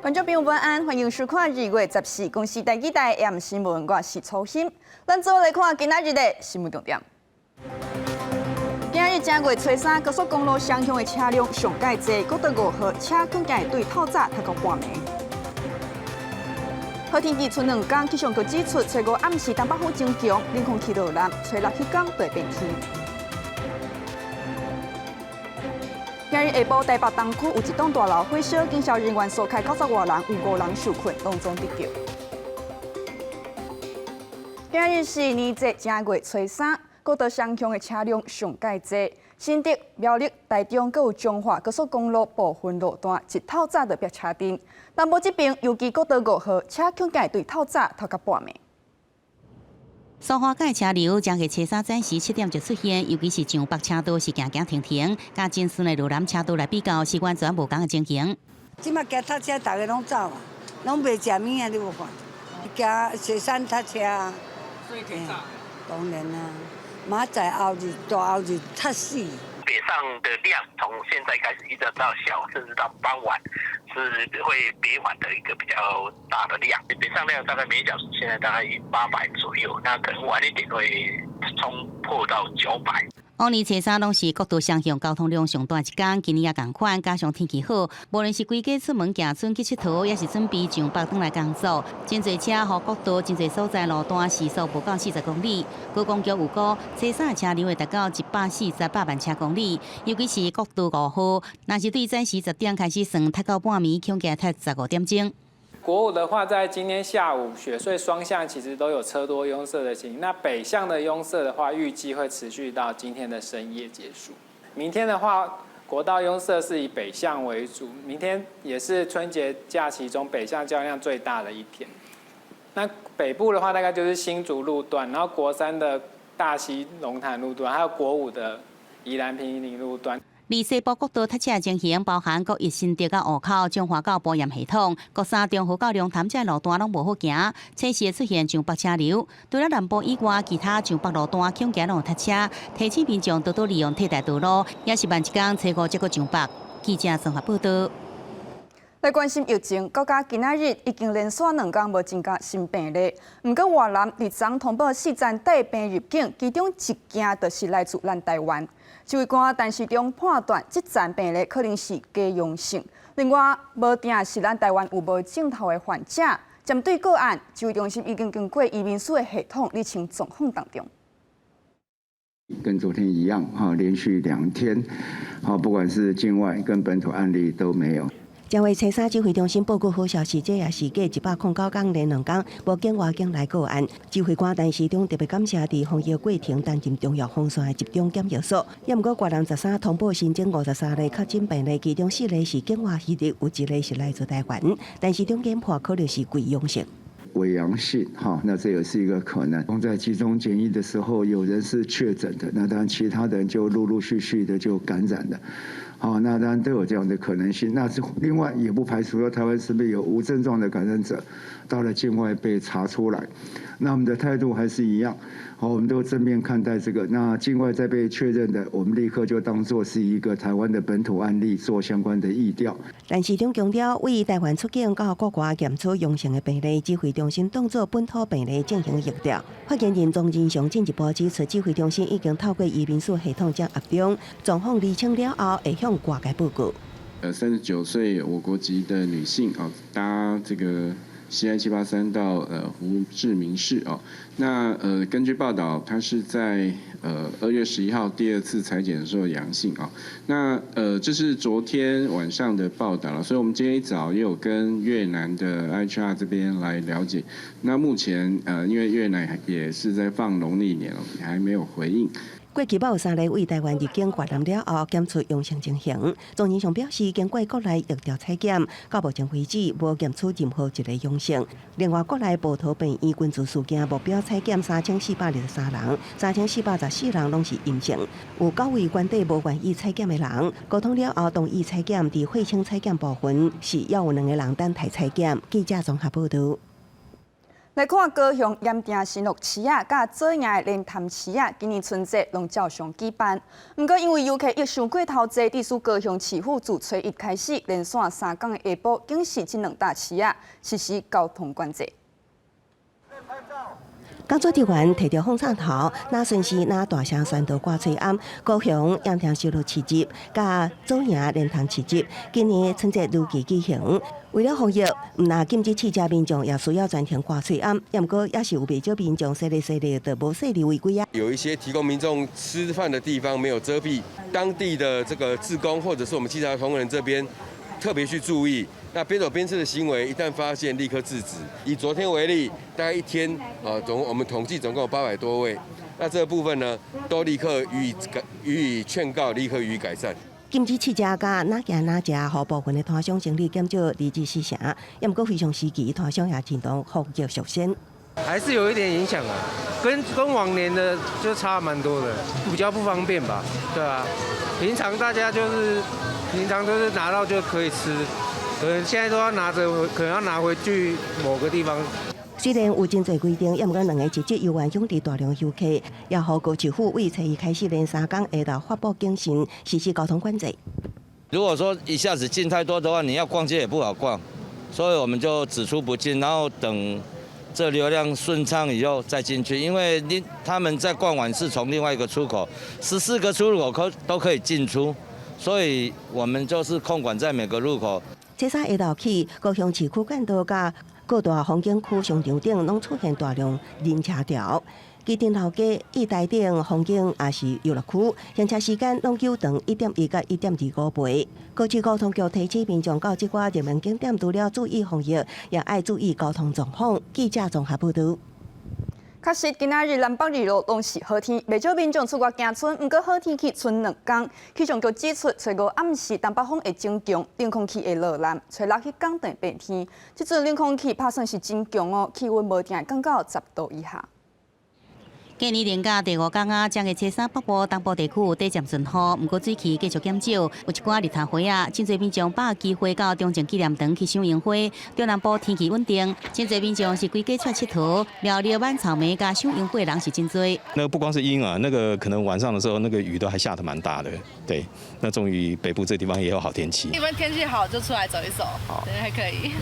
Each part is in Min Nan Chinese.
觀眾朋友晚安，歡迎收看2月14公視第二台 AM 新聞，我是曹欣。咱做伙來看今仔日的新聞重點。今日正月初三，高速公路雙向的車輛上蓋濟，國道五號車恐驚會對透早塞到半暝。好天氣賰兩工，氣象局指出，初五暗時東北風增強，冷空氣落南，初六彼工就會變天。今日下晡，台北東區有一棟大樓火燒，警消人員疏開九十外人，有五人受困，攏總得救。今日是年節正月初三，國道雙向的車輛上蓋濟，新竹、苗栗、台中閣有彰化高速公路部分路段一透早就逼車陣。南部這邊，尤其國道五號車恐驚會對透早塞到半暝。蘇花改車流正月初三早時7點就出現，尤其是上北車道是行行停停，佮真順的羅南車道來比較，是完全無仝的情形。這馬驚塞車，逐家攏走啊，攏袂食物啊，你無看？驚雪山塞車啊。所以提早。當然啦，明仔載後日大後日塞死。北上的量從現在開始一直到下午，甚至到傍晚，是會北返的一個比較大的量。北上量大概每小時現在大概800左右，那可能晚一點會衝破到900。往年初三攏是國道雙向交通量上大一工，今年也仝款，加上天氣好，無論是規家出門行村去𨑨迌，抑是準備上北轉來工作，真濟車予國道真濟所在路段時速無到40公里。觀光局預估，初三的車流會達到148萬車公里，尤其是國道五號，若是對早時10點開始算，塞到半暝，恐驚塞15點鐘。國五的話，在今天下午雪隧雙向其實都有車多擁塞的情形。那北向的擁塞的話，預計會持續到今天的深夜結束。明天的話，國道擁塞是以北向為主。明天也是春節假期中北向交量最大的一天。那北部的話，大概就是新竹路段，然後國三的大溪龍潭路段，還有國五的宜蘭坪林路段。而西部國道塞車的情形，包含國一新竹到湖口、彰化到埔鹽系統、國三中和到龍潭這路段攏無好行，車時會出現上北車流。除了南部以外，其他上北路段恐驚攏有塞車，提醒民眾多多利用替代道路，抑是萬一工初五才閣上北。記者綜合報道。來關心疫情，國家今仔日已經連續兩工無增加新病例。毋過越南佇昨通報四宗帶病入境，其中一件就是來自咱台灣。指揮官陳時中判斷，這宗病例可能是假陽性。另外，無定是咱台灣有無症頭的患者。針對個案，指揮中心已經經過移民署的系統釐清狀況當中。跟昨天一樣，哈，連續2天，好，不管是境外跟本土案例都沒有。正月初三指揮中心報告好消息，這也是繼109天連兩工無境外境來個案。指揮官陳時中特別感謝佇防疫過程擔任重要防線的集中檢疫所。也毋過，越南13通報新增53例確診病例，其中四例是境外移入，有一例是來自台灣。陳時中研判可能是偽陽性。偽陽性，哈，那這也是一個可能。在集中檢疫的時候，有人是確診的，那當然其他的人就陸陸續續的就感染了。好，那當然都有這樣的可能性。那是另外也不排除說台灣是不是有無症狀的感染者到了境外被查出來。那我們的態度還是一樣，好，我們都正面看待這個。那境外再被確認的，我們立刻就當作是一個台灣的本土案例，做相關的疫調。陳時中強調，對台灣出境到國外檢出陽性的病例，指揮中心當作本土病例進行疫調。發言人莊人祥進一步指出，指揮中心已經透過移民署系統掌握中，狀況釐清了後，會向外界報告。39歲我國籍的女性啊，搭這個 CI 783到胡志明市哦。那根據報道，她是在2月11號第二次採檢的時候陽性啊。那這是昨天晚上的報道了，所以我們今天一早也有跟越南的 IHR 這邊來了解。那目前因為越南也是在放農曆年哦，還沒有回應。過去有三例對台灣入境越南了後檢出陽性情形，莊人祥表示，經過國內疫調採檢，到目前為止無檢出任何一个陽性。另外，國內部桃病院根據事件目標採檢3423人，3414人攏是陰性。有九位原底無願意採檢的人，溝通了後同意採檢。佇血清採檢部分是猶有兩個人等待採檢。記者綜合報道。來看高雄鹽埕新樂市仔，佮左營的蓮潭市仔，今年春節攏照常舉辦。毋過因為遊客傷過頭濟，致使高雄市府自初一開始，連續3工的下晡，警示這兩搭市仔實施交通管制。工作人員提著風扇頭，若巡視若大聲宣導掛喙罨。高雄鹽埕新樂市集，佮左營蓮潭市集，今年春節如期舉行。為了防疫，毋但禁止試食民眾，也需要全程掛喙罨。毋過也是有袂少民眾踅咧踅咧，就無細膩違規啊。有一些提供民眾吃飯的地方沒有遮蔽，當地的這個志工或者是我們稽查同仁這邊特別去注意。那邊走邊吃的行為，一旦發現，立刻制止。以昨天為例，大概一天啊，總我們統計總共有800多位，那這個部分呢，都立刻予以勸告，立刻予以改善。禁止試食佮若行若食，予部分的攤商生意減少2至4成。也毋過非常時期，攤商也認同防疫優先。還是有一點影響啊，跟往年的就差蠻多的，比較不方便吧，對啊。平常大家就是平常都是拿到就可以吃。可能現在都要拿着，可能要拿回去某個地方。雖然有真濟規定，也毋過兩个季節猶原湧入大量遊客，也予高市府為初一開始連3工下晝發布警訊，實施交通管制。如果說一下子進太多的話，你要逛街也不好逛，所以我們就只出不進，然後等這流量順暢以後再進去。因為他們在逛完是從另外一個出口，14個出入口可都可以進出，所以我們就是控管在每個入口。初三下晝起，高雄市區幹道佮各大風景區商場頂攏出現大量人車潮。旗津老街、義大頂風景也是遊樂區，行車時間攏延長1.1到1.25倍。高市交通局提醒民眾到這寡熱門景點，除了注意防疫，也愛注意交通狀況。記者綜合報道。確實，今仔日南北二路攏是好天，袂少民眾出外行春。毋過好天氣賰兩工，氣象局指出，初五暗時東北風會增強，冷空氣會落南。初六彼工就變天。這陣冷空氣拍算是真強哦，氣溫無定會降到10度以下。今年連假第五工啊，將會初三北部、東部地區短暫順雨，毋過水汽繼續減少，有一寡日頭花仔，真濟民眾把握機會到中正紀念堂去賞櫻花。中南部天氣穩定，真濟民眾是規家出來𨑨迌，苗栗挽草莓佮賞櫻花人是真濟。那個不光是櫻啊，那個可能晚上的時候，那個雨都還下得蠻大的。對，那終於北部這地方也有好天氣。一般天氣好就出來走一走，對，還可以。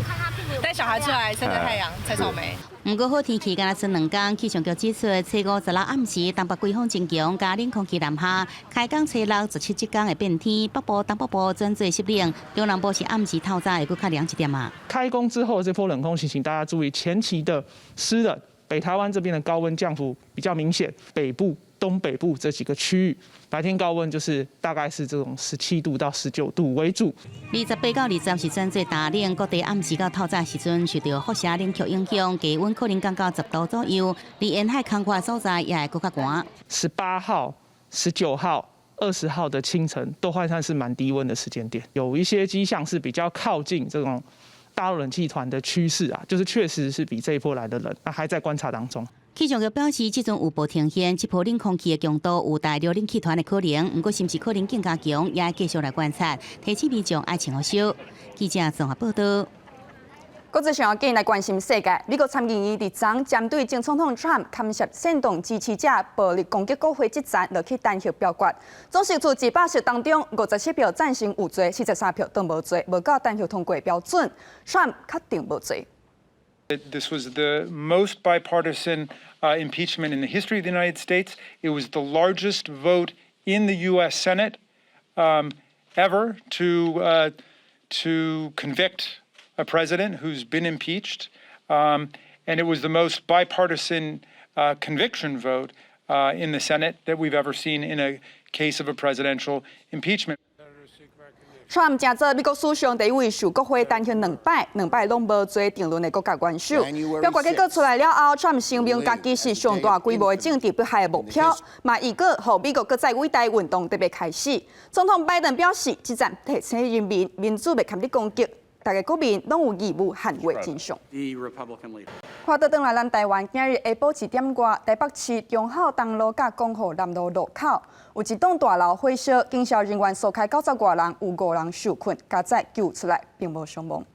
帶小孩出來曬曬太陽、採草莓。毋過好天氣干焦賰兩工，氣象局指出，初五十六暗時東北季風增強，加冷空氣南下，開工初六、十七這工會變天，北部、東北部轉做濕冷，中南部是暗時透早會閣較涼一點仔。開工之後這波冷空氣，請大家注意前期的濕冷，北台灣這邊的高溫降幅比較明顯，北部、東北部這幾個區域白天高溫就是大概是這種17度到19度為主。28到20是轉做大冷，各地暗時到透早時陣受著輻射冷卻影響，低溫可能降到10度左右。佇沿海空曠所在也會閣較寒。 18號、19號、20號的清晨都還算是蠻低溫的時間點，有一些跡象是比較靠近這種大陸冷氣團的趨勢啊，就是確實是比這一波來的冷，那還在觀察當中。氣象局表示，這陣有報呈現這波冷空氣的強度有大陸冷氣團的可能，毋過是毋是可能更加強，也繼續來觀察，提醒民眾愛穿好少。記者綜合報道。國際上緊來關心世界，美國參議院佇昨針對前總統川普牽涉煽動支持者暴力攻擊國會這層落去彈劾表決。總席次100席當中，57票贊成有罪，43票當無罪，無夠彈劾通過標準，川普確定無罪。 This was the most bipartisan impeachment in the history of the United States. It was the largest vote in the U.S. Senate ever to convict a president who's been impeached. And it was the most bipartisan conviction vote in the Senate that we've ever seen in a case of a presidential impeachment. 川普成做美國史上第一位受國會彈劾兩擺、兩擺攏無罪定論的國家元首。表決結果出來了後，川普聲明家己是上大規模的政治迫害的目標，嘛預告予美國閣再偉大運動特別開始。總統拜登表示，這戰提醒人民，民主袂堪得攻擊，逐个國民攏有義務捍衛真相。看倒轉來，咱台灣今日下晡1點外，台北市忠孝東路佮光復南路路口，有一棟大樓火燒，警消人員疏開90外人，有五人受困，佳哉救出來，並無傷亡。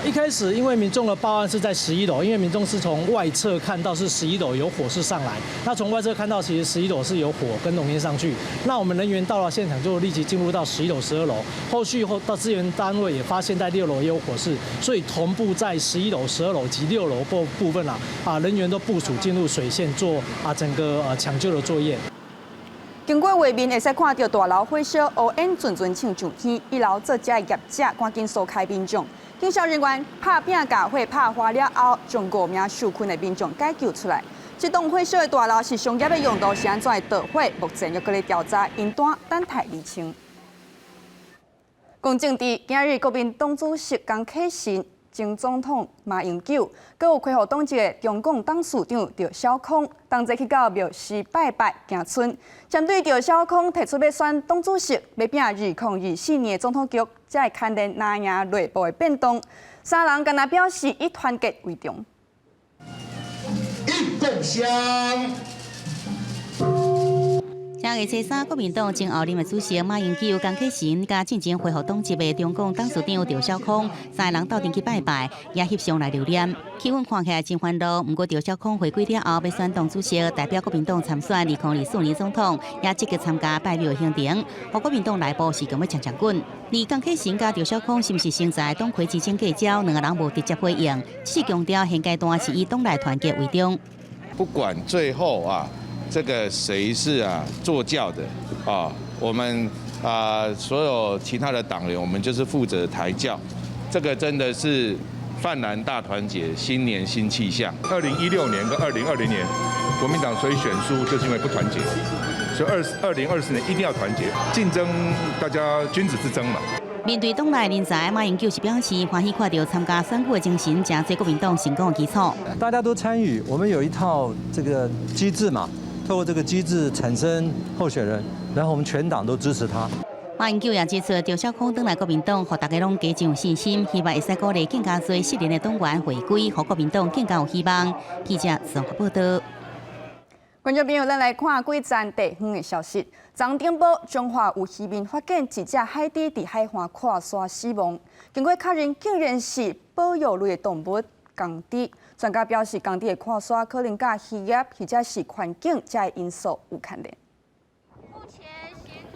一開始因為民眾的報案是在十一樓，因為民眾是從外側看到是十一樓有火勢上來，那從外側看到其實十一樓是有火跟濃煙上去，那我們人員到了現場就立即進入到十一樓、12樓，後續後到支援單位也發現在六樓也有火勢，所以同步在十一樓、十二樓及六樓部分啊，人員都部署進入水線做整個搶救的作業。經過畫面會使看著大樓火燒，烏煙陣陣衝上天，一樓做食的業者趕緊疏開民眾。警消人員拍拼共火拍花了後，將五名受困的民眾解救出來。這棟火燒的大樓是商業的用途，是按怎會著火？目前猶閣咧調查，因單等待釐清。講政治，今日國民黨主席江啟臣、前總統馬英九，閣有恢復黨籍的中共董事長趙小康，同齊去到廟寺拜拜行春。針對趙小康提出欲選黨主席，欲拚2024年的總統局，才會牽連藍營內部的變動。三人敢若表示以團結為重。一共襄。正月初三，國民黨前後任的主席馬英九、江啟臣佮進前恢復黨籍的中共董事長趙小康，三个人鬥陣去拜拜，也翕相來留念，氣氛看起來真歡樂。毋過趙小康回歸了後，欲選黨主席，代表國民黨參選2024年總統，也積極參加拜廟行程。予國民黨內部是強欲戕戕滾。而江啟臣佮趙小康是毋是先在黨魁之爭過招，兩個人無直接回應，只是強調現階段是以黨內團結為重。不管最後啊，這個誰是坐轎的啊？我們所有其他的黨員，我們就是負責抬轎。這個真的是泛藍大團結，新年新氣象。2016年跟2020年，國民黨所以選輸，就是因為不團結。所以2024年一定要團結，競爭大家君子之爭嘛。面對黨內人才，馬英九是表示歡喜看著參加選舉的精神，誠濟國民黨成功的基礎。大家都參與，我們有一套這個機制嘛。透過這個機制產生候選人，然後我們全黨都支持他。馬英九也指出，趙小康轉來國民黨，予大家攏加真有信心，希望會使鼓勵更加濟失聯的黨員回歸，予國民黨更加有希望。記者綜合報道。觀眾朋友，咱來看幾則地方的消息。昨頂晡，彰化有漁民發現一隻海豬佇海岸闊沙死亡，經過確認，竟然是保育類的動物江豬。專家表示，江豬的闊沙可能佮漁業或者是環境這个因素有關聯。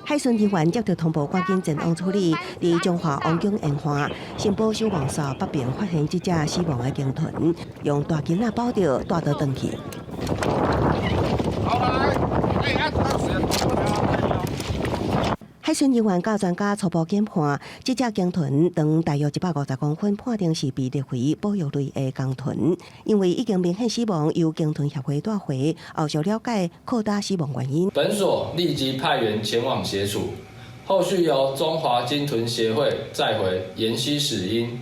海巡人員接著通報，趕緊前往處理。佇彰化王宮沿岸，新埔守望哨北邊發現這隻死亡的鯨豚，用大繩仔綁著，帶倒轉去。好來，哎，海巡人員佮專家初步研判，這隻鯨豚長大約150公分，判定是被列為保育類的江豚。因為已經明顯死亡，由鯨豚協會帶回，後續了解擴大死亡原因。本所立即派員前往協助，後續由中華鯨豚協會載回研析死因。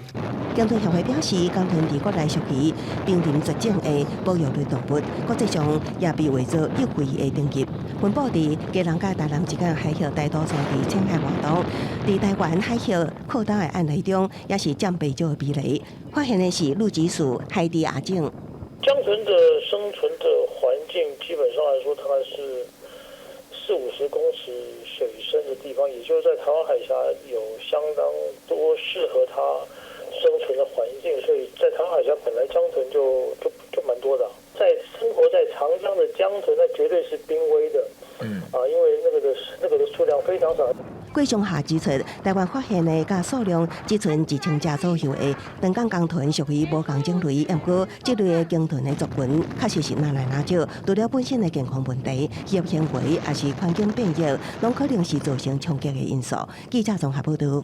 鯨豚協會表示，江豚佇國內屬於瀕臨絕種的保育類動物，國際上也被劃做易危的等級。分布佇基隆佮台南之間海峽，大多數佇淺海活動。佇台灣海峽擴大的案例中，也是佔袂少的比例。發現的是鹿脊屬海豬亞種。江豚的生存的環境基本上來說，大概是四五十公尺水深的地方，也就是在台灣海峽有相當多適合它生存的環境，所以在台灣海峽本來江豚就蠻多的。在生活在長江的江豚，那絕對是瀕危的。因為那個的數量非常少。郭松下指出，台灣發現的佮數量只賰1000隻左右的長江江豚屬於無仝種類，毋過這類的鯨豚的族群確實是愈來愈少。除了本身的健康問題、漁業行為，抑是環境變異，攏可能是造成衝擊的因素。記者綜合報道。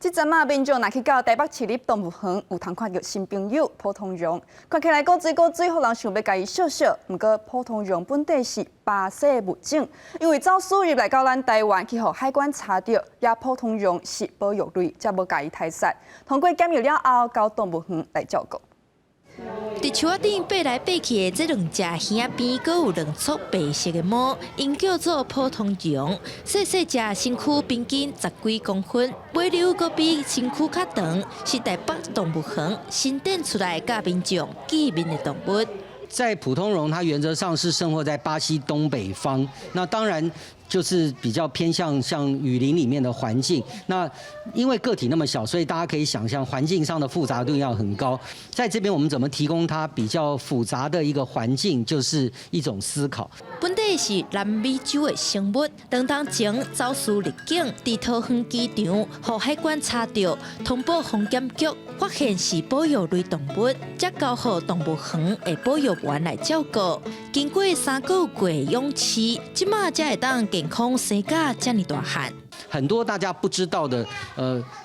這陣仔民眾若去到台北市立動物園，有通看著新朋友普通熊，看起來古錐古錐，予人想欲共伊相相。毋過普通熊本底是巴西物種，因為走私入來到咱台灣，去予海關查著，也普通熊是保育類，才無共伊刣殺。通過檢疫了後，交動物園來照顧。佇樹仔頂爬來爬去的這兩隻耳仔邊，閣有兩撮白色的毛，𪜶叫做普通熊。細細隻，身軀平均十幾公分，尾溜閣比身軀較長，是台北動物園新展出來佮民眾見面的動物。在普通龍，它原則上是生活在巴西東北方。那當然就是比較偏向像雨林裡面的環境。那因為個體那麼小，所以大家可以想象環境上的複雜度要很高。在這邊，我們怎麼提供它比較複雜的一個環境，就是一種思考。本底是南美洲的生物，兩冬前走私入境，佇桃園機場予海關查著，通報防檢局，發現是保育類動物，才交予動物園的保育員來照顧。經過3個月養飼，這馬才會當健康生甲遮爾大漢。很多大家不知道的，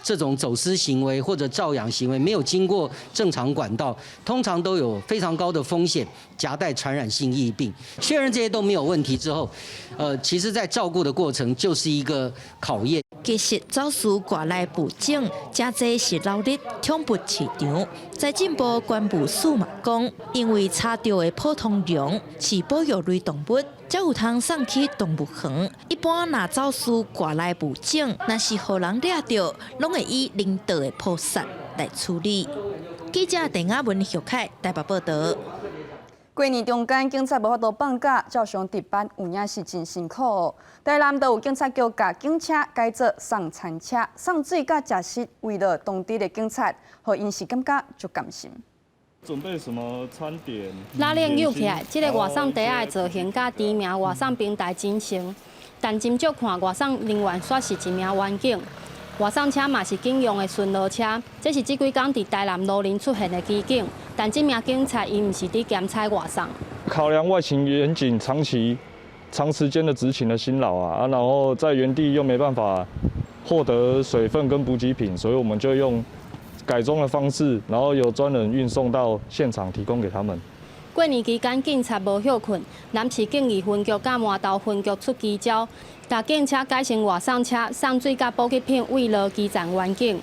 這種走私行為或者照養行為，沒有經過正常管道，通常都有非常高的風險，夾帶傳染性疫病。確認這些都沒有問題之後，其實在照顧的過程就是一個考驗。其實走私外來物種，誠濟是流入寵物市場。財政部關務署嘛講，因為查著的普通龍是保育類動物，才有通送去動物園。一般若走私外來物種，若是予人掠著，攏會以人道的撲殺來處理。記者鄧亞文、許凱台北報道。過年中間，警察無法度放假，照常值班，有影是真辛苦哦。台南就有警察局共警車改做送餐車，送水佮食食，慰勞當地的警察，予𪜶是感覺足甘心。準備什麼餐點？拉鏈扭起來，這个外送袋仔的造型佮知名外送平台真像，但斟酌看外送人員煞是一名員警。外送車嘛是警用的巡邏車，這是這幾工佇台南羅林出現的奇景。但這名警察伊毋是佇兼差外送。考量外勤員警長期、長時間的執勤的辛勞啊，然後在原地又沒辦法獲得水分跟補給品，所以我們就用改裝的方式，然後有專人運送到現場提供給他們。過年期間，警察無歇睏，南市警二分局佮麻豆分局出奇招，共警車改成外送車，送水佮補給品，慰勞基層員警。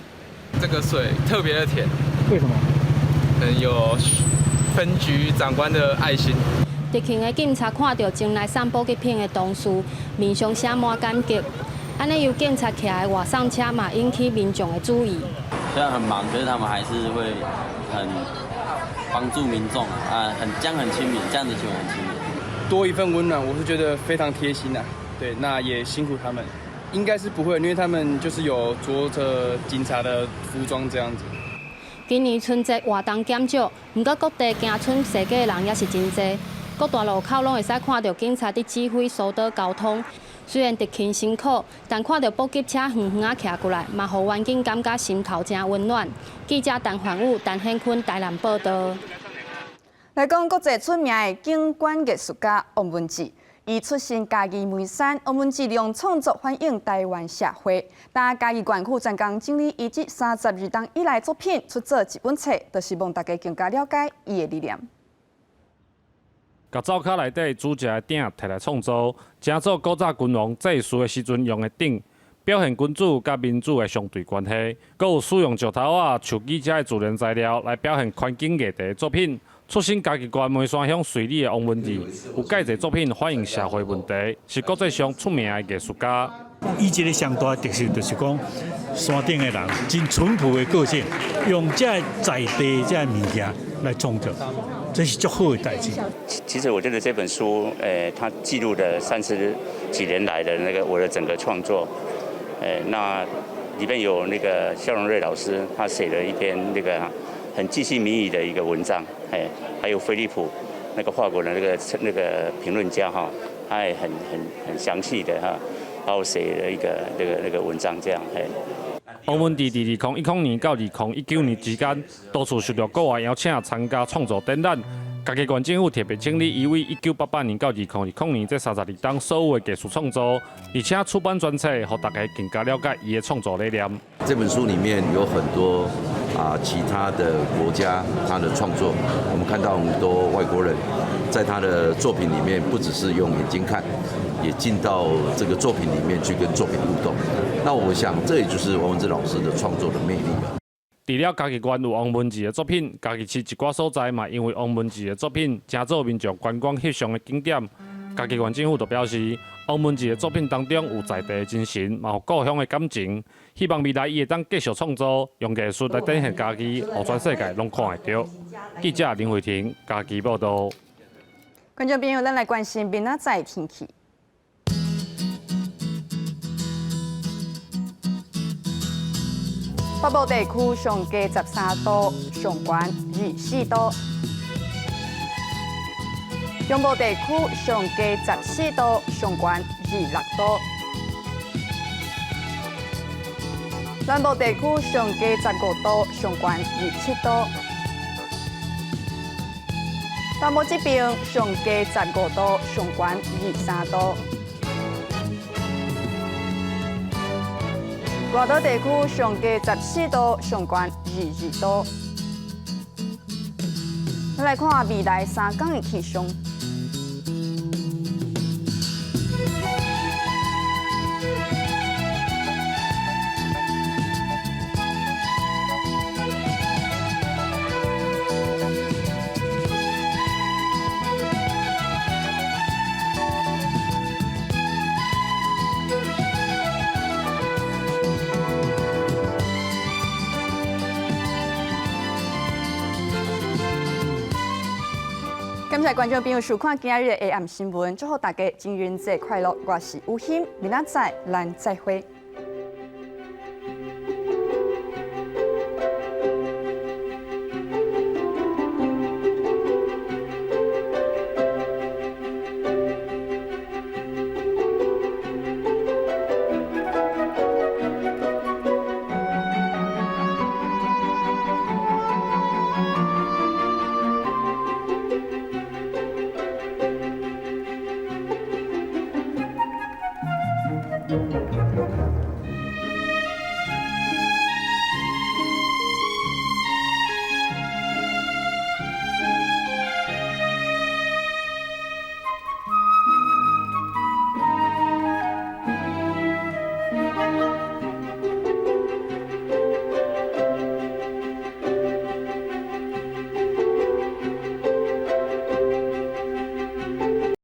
這個水特別的甜，為什麼？有分局長官的愛心。執勤的警察看著前來送補給品的同事，面上寫滿感激。按呢由警察騎的外送車嘛，引起民眾的注意。雖然很忙，可是他們還是會很幫助民眾啊，很這樣很親民，這樣子就很親民。多一份溫暖，我是覺得非常貼心啊。對，那也辛苦他們，應該是不會，因為他們就是有着著警察的服裝這樣子。今年春節活動減少，毋過各地行春踅街的人也是真濟，各大路口攏會使看著警察佇指揮疏導交通。雖然執勤辛苦，但看著補給車遠遠仔騎過來，嘛予員警感覺心頭誠溫暖。記者陳焕武、陳顯坤台南報道。來講國際出名的景觀藝術家王文志，伊出身嘉義梅山，王文志利用創作反映台灣社會。但嘉義縣府專工整理伊這32冬以來作品，出做一本冊，就是望大家更加了解伊的理念。共灶跤內底煮食的鼎提來創作，成做古早君王祭祀的時陣用的鼎，表現君主佮民主的相對關係。閣有使用石頭仔、樹枝遮的自然材料來表現環境議題的作品。出身嘉義縣梅山鄉瑞里的王文志，有蓋濟作品反映社會問題，是國際上出名的藝術家。伊這个上大的特色就是講，山頂的人真淳樸的個性，用這在地這物件來創作，這是足好的代誌。其實我覺得這本書，它記錄了30幾年來的那個我的整個創作，那裡面有那個蕭榮瑞老師，他寫了一篇那個很鉅細靡遺的一個文章，還有菲利普那個法國的那個評論家哈，他也很詳細的哈，幫我寫了一個那個文章，這樣嘿。王文志佇2010年到2019年之間，多次受到國外邀請參加創作展覽。嘉義縣政府特別整理伊對1988年到2020年這32冬所有的藝術創作，而且出版專冊，予大家更加了解伊的創作理念。這本書裡面有很多其他的國家他的創作，我們看到很多外國人在他的作品裡面，不只是用眼睛看，也進到這個作品裡面去跟作品互動。那我想，這也就是王文志老師的創作的魅力啊。除了嘉義縣有王文志的作品，嘉義市一寡所在嘛，因為王文志的作品，成做民眾觀光翕相的景點。嘉義縣政府就表示，王文志的作品當中有在地的精神，嘛有故鄉的感情，希望未來伊會當繼續創作，用藝術來展現嘉義，予全世界攏看會著。記者林慧婷嘉義報道。觀眾朋友，咱來關心明仔載天氣。北部地區上低13度，上懸24度；中部地區上低14度，上懸26度；南部地區上低15度，上懸27度；東部這邊上低15度，上懸23度。外島地區上低14度，上懸22度。咱來看未來3天的氣象。感謝觀眾朋友收看今日的 AM 新聞，祝福大家情人節快樂！我是吳欣，明仔載咱再會。